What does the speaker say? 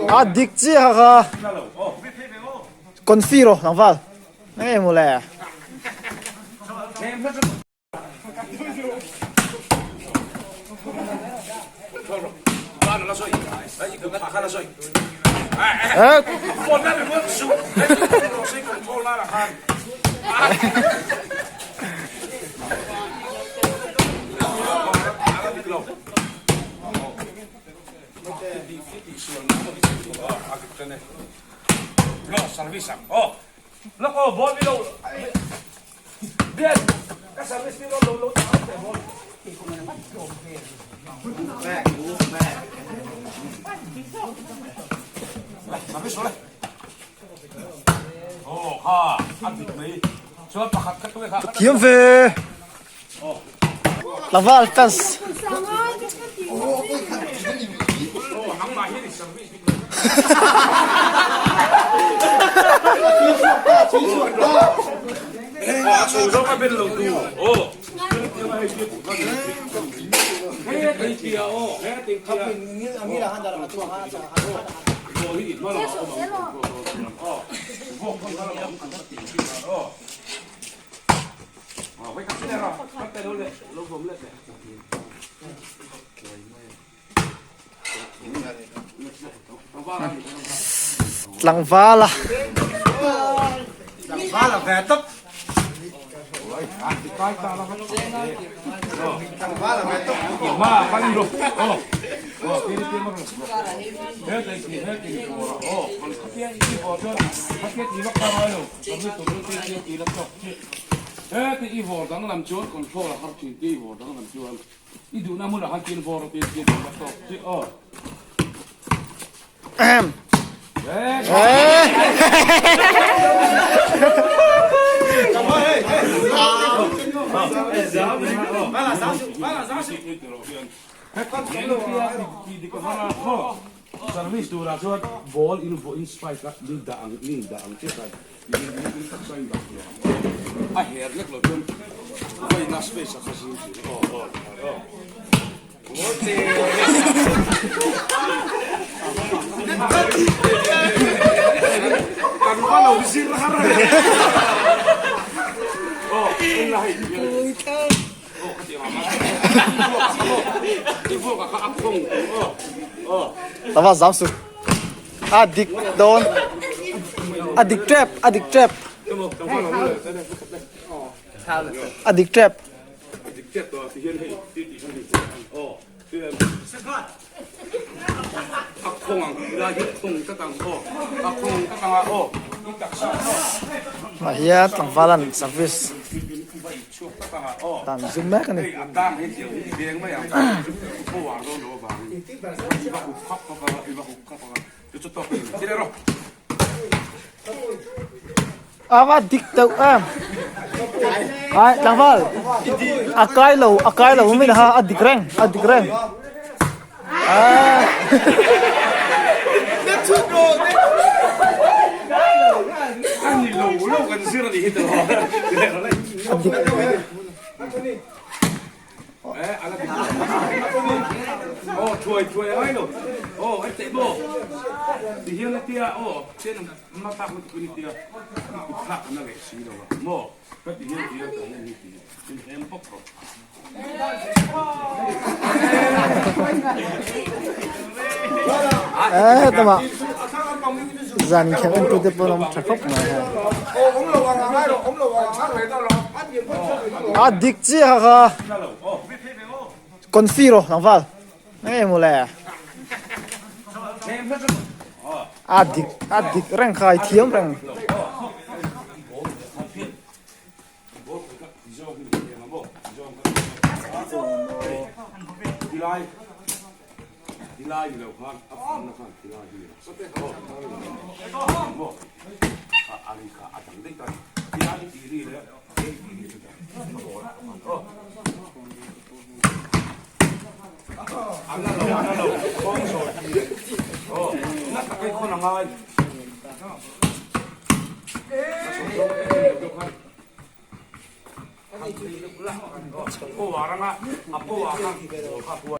A dik chiah kha confi rawh tlangval nge mawle. Thiam ve. Tlangval fans. Tlangval a. Tlangval a ve tawp. Tlangval a ve tawp. He ti i vawr danglam chuan control a har thin ti i vawr danglam chuan i duhna hmunah khan tin vawr tin tin a tawk chi aw. Ahem. Service turah chuan ball in vuah in spike a min dah ang min dah ang chiah khan min taksa in dah tur a her lek lo chuan vawiina space a kha zing thin aw aw aw kan va lo zir har a aw en la hei Tava zam su. A dik dawn. A dik tep, a dik tep. A dik tep. Tah hian tlangval an service dan zum mek a ni. A va dik deuh em ai tlangval a kai lo a kai lo min ha a dik reng a dik reng a dik Eh tama zan khelh en tu te pawh an awm tha khawp mai hei a dik chiah kha confi rawh tlangval nge mawle a dik a dik reng kha i thiam reng.